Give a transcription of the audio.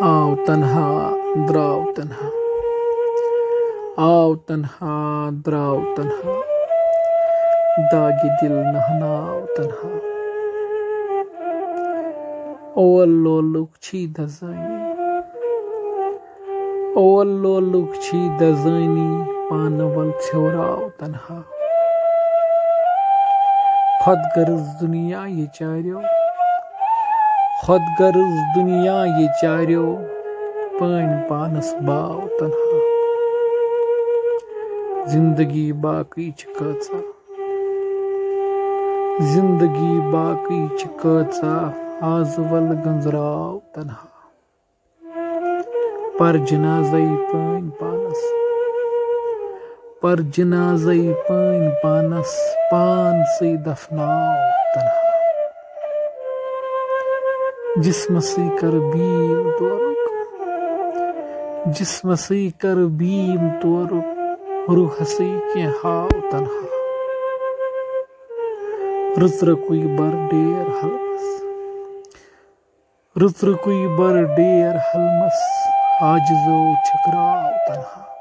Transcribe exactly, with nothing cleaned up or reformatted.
آو تنہا، درٛاو تنہا۔ آو تنہا، درٛاو تنہا۔ داغِ دِل نہناو تنہا۔ اول لولُک چھی دزٲنی۔ اول لولُک چھی دزٲنی، پانہٕ ول ژھیوراو تنہا۔ خۄد غرض دُنیا یہِ چاریو۔ خۄد غرض دُنیا یہِ چاریو، پٲنۍ پانس باو تنہا۔ زندگی باقٕے چھِ کۭژاہ۔ زندگی باقٕے چھِ کۭژاہ، آز ول گنزراو تنہا۔ پر جنازے پٲنۍ پانس۔ پر جنازے پٲنۍ پانس، پانسٕے دفناو تنہا۔ جسمسٕے کر بیٖم تورُک۔ جسمسٕے کر بیٖم تورُک، روحسٕے کینٛہہ ہاو تنہا۔ رٕژ رٕکُے بر ڈیر حلمس۔ رٕژ رٕکُے بر ڈیر حلمس، عاجزو چھٔکراو تنہا۔